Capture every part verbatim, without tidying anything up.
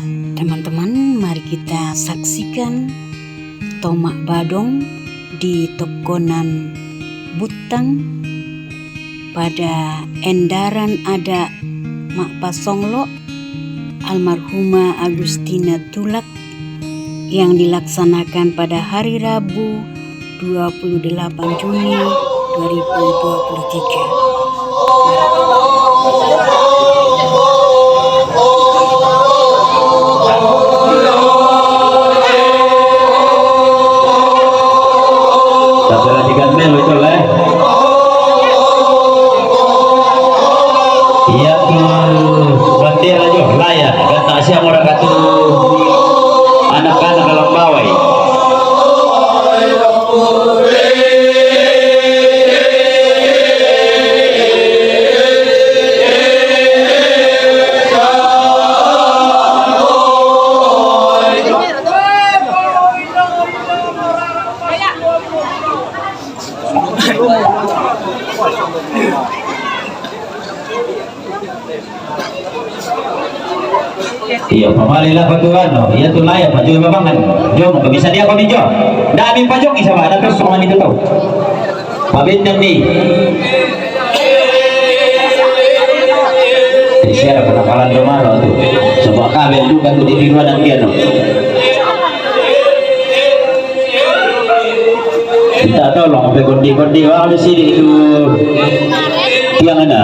Teman-teman, mari kita saksikan tomak badong di tokonan Butang pada endaran adat Mak Pasonglo, almarhumah Agustina Tulak, yang dilaksanakan pada hari Rabu, dua puluh delapan Juni dua ribu dua puluh tiga. Tapi lagi kan mel itu lah. Iya tuh, berarti aja lah ya. Kan tak siap orang kata anak-anak dalam bawai. Iya, pamali lah patuan, no. Iya tu lah ya, pajui babangan. Jom, bisa dia kami jom. Dah ambil pajok ni sama, ada terus semua ni tu tahu. Pabintang ni. Siapa penakalan domaro tu? Sebab kabel juga tu di tiruan nanti anu. Minta tolong pe kondi-kondi wang di sini tu. Tiang ana.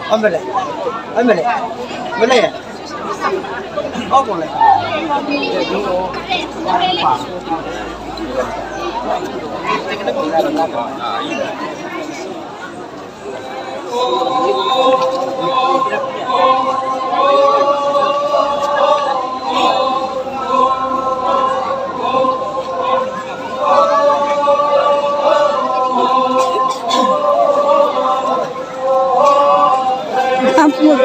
Ambil ya. Ambil ya. Boleh ya? Oh, boleh. Ampun.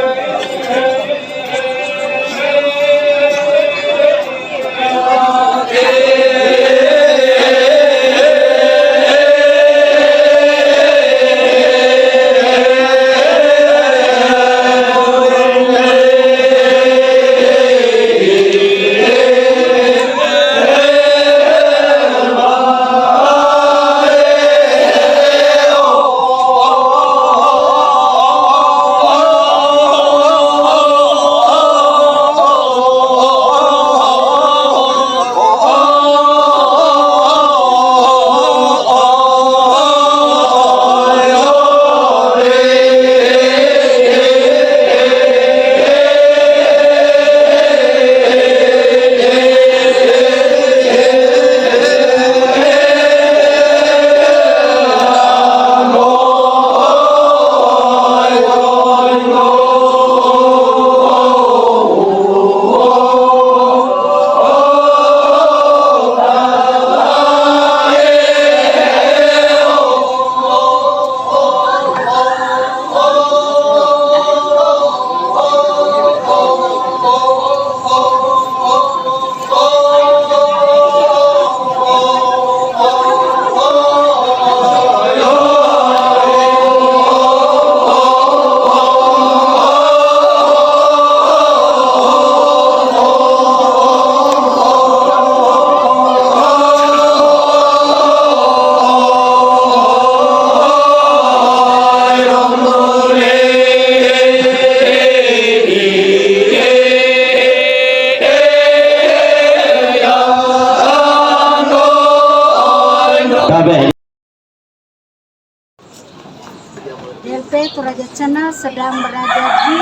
D L P Toraja Channel sedang berada di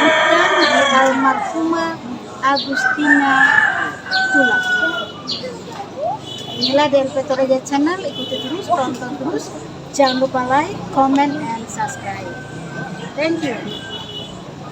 hutan di almarhumah Agustina Tulang. Inilah D L P Toraja Channel, ikuti terus, tonton terus. Jangan lupa like, comment, and subscribe. Thank you.